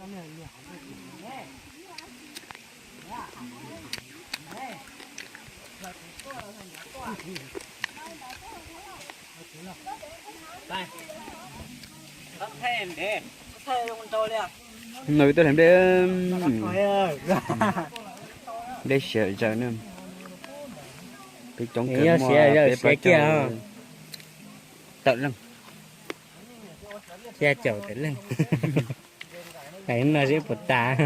Nws twb hlais nplej, nplej siav zawm na. Peb coob kawg, muaj peb plaub caug tawm leej. Peb caum tawm leej. Hlais no seb puas tas.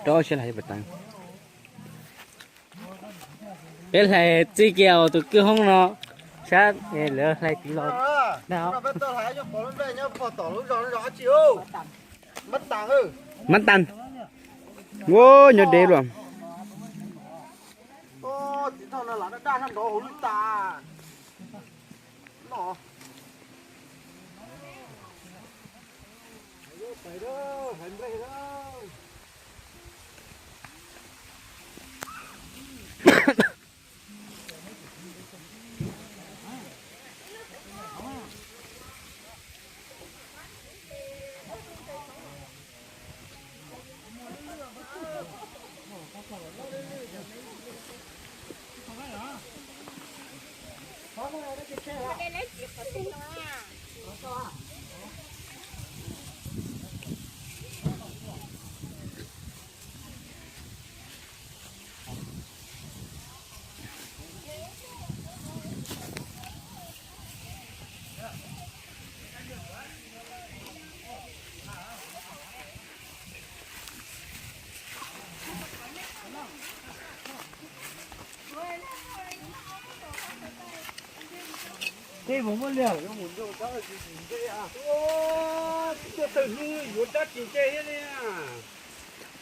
Rau siab hlais puas tas. Peb hlais txij kiag tus kwj hoob no sab, lawv hlais tiv los. Mab tas. Ua nyob dev luaj.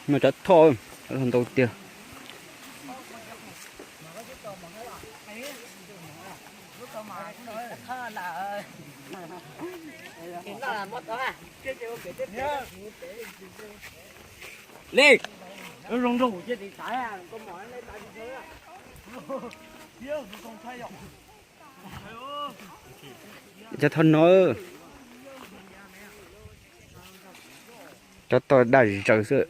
No cov thoj, cov thoj ntau tiag. Li, cov thoj no, cov toj daj zaws xwb.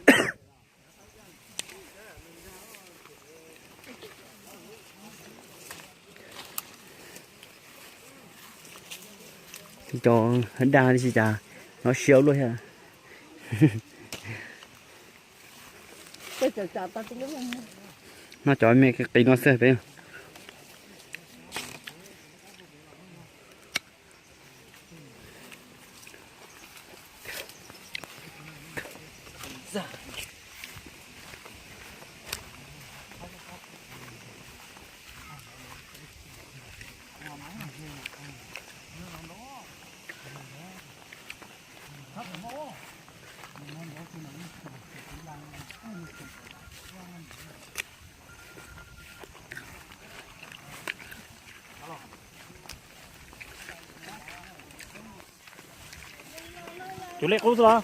Cov daj tsis cas, no siab luaj thiab. No cov me qis no xwb peb. Tus lej qub xwb los?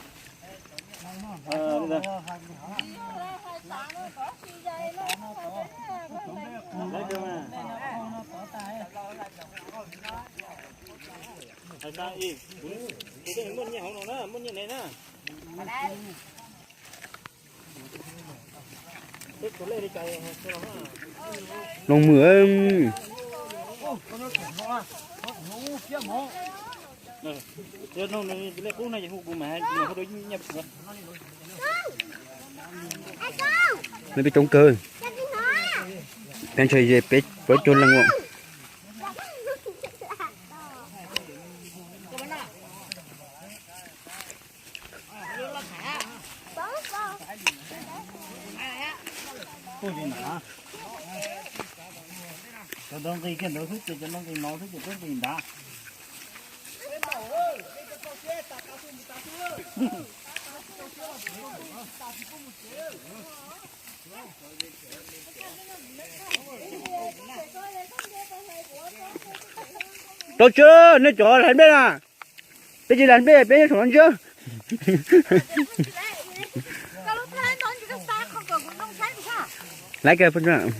Hais tas, kuv twb muaj nyiaj hauv no na, muaj nyiaj ne na. Looj Mwm. Peb coob kawg, peb ntshe peb plaub caug leej os. Cov nqis kiag ntawd xwb ces cov nqis no xwb ces twb nqis nrad. Rau siab, nej cov hlais nplej na. Peb tsis hlais nplej, peb nyob saum no ntsib. Laiv kawg.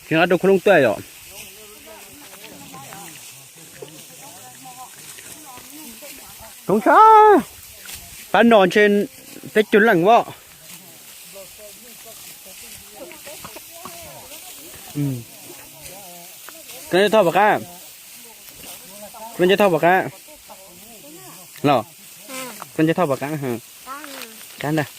Tsis nqa rau khau looj tuaj yom. Toob tshaj, pab no ntshe peb caug leej os. Koj nce thoj puas qab? Koj nce thoj puas qab? Los, koj nce thoj puas qab? Qab ntag.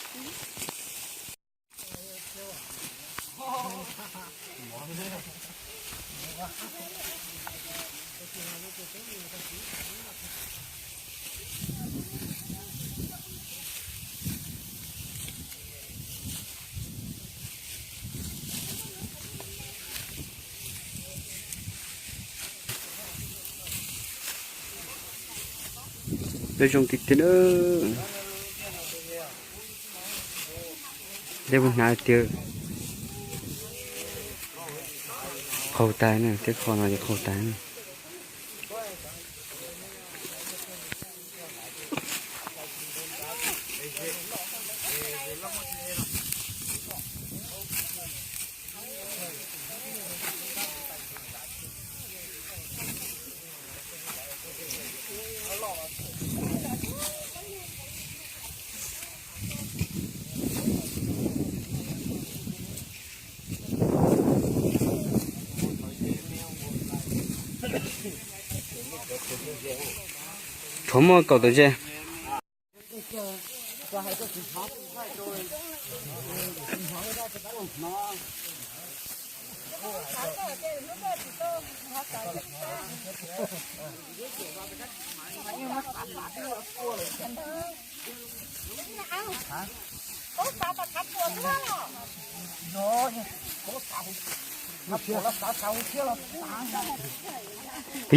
Peb zoo tiag tiag na. Dej mus hnav tiag. Qaug tas na, tej qho no ces qaug tas na. Tshuav muaj kaum tawm ze.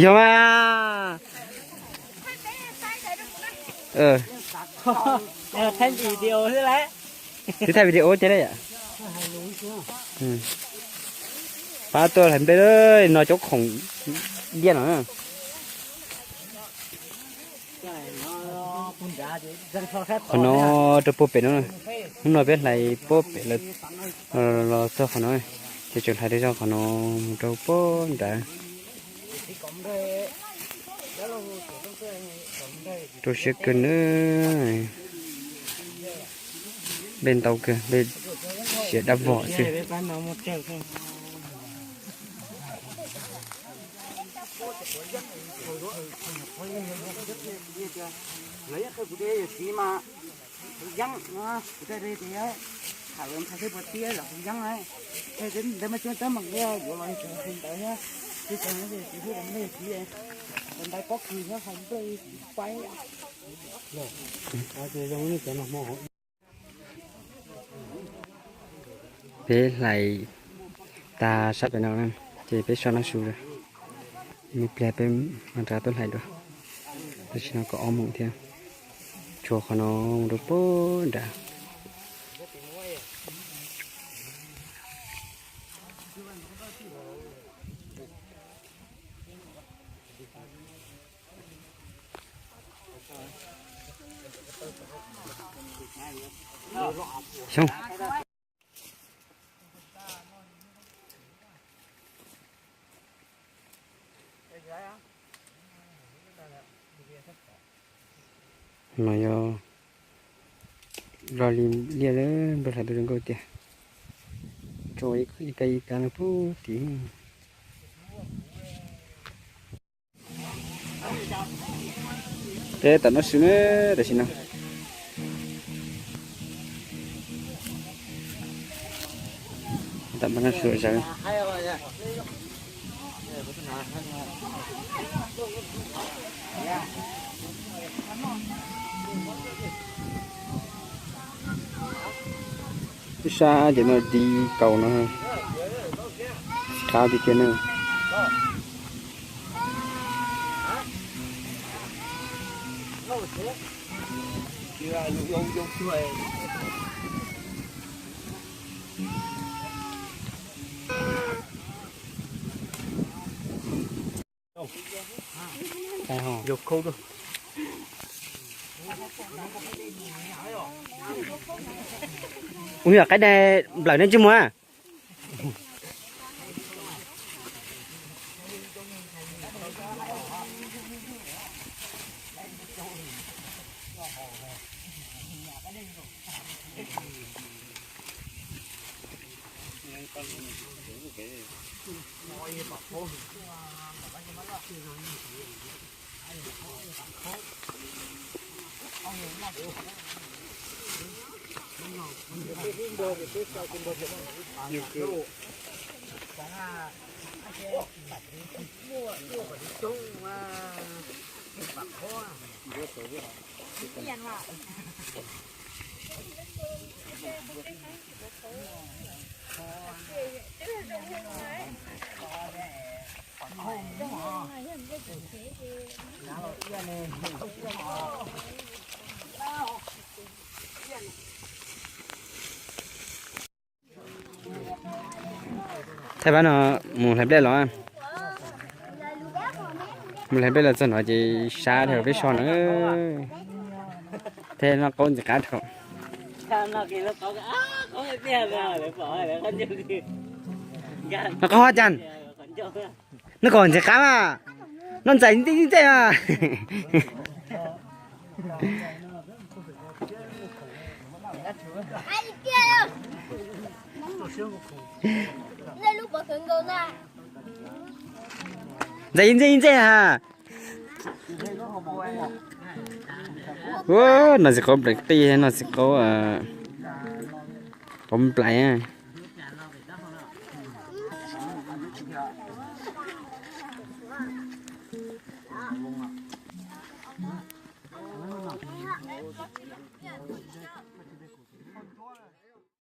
Yog mas. Thaij video xwb lawm. Twb thaij video ces. Pab tuaj hlais nplej no cov khoom diaj no. Qhov no rau puag pem no, hnub no peb hlais puag pem los txog qhov no, ces tseem hlais rau zog qhov no mus rau puag nrad. Rau siab kawg nawb. Nplej ntau kawg, nplej siav dab vog xwb. Peb hlais tas sab pem no na, ces peb so noj su lawm. Me pliag peb mam rov tuaj hlais dua. Tam sim no kaum ob moos thiab. Tshuav qhov no mus rau puag nrad. Xyoo. No yog loj li liaj lawm, npawg hlais npawg zoo nkauj tiag. Tso ib kab ib kab no puag tim. Peb tam no su na, tam sim no. Tam no su zog. Ib sab ces no di kaus no, qab tiag tiag na. Ua yam qaib dai nplawm nej ntsej muag. Thaij pab no mus hlais nplej los. Mus hlais nplej los txog no ces sab dhau peb so na. Thiab noj qaub ntxim qab dhau. Noj qaub hab cas, noj kom ntxim qab mas, noj ntxais ntxej ntxej mas. Ntxais ntxej ntxej ha. Ua, noj txiv qaub nplais qij, noj txiv qaub, qaub nplais.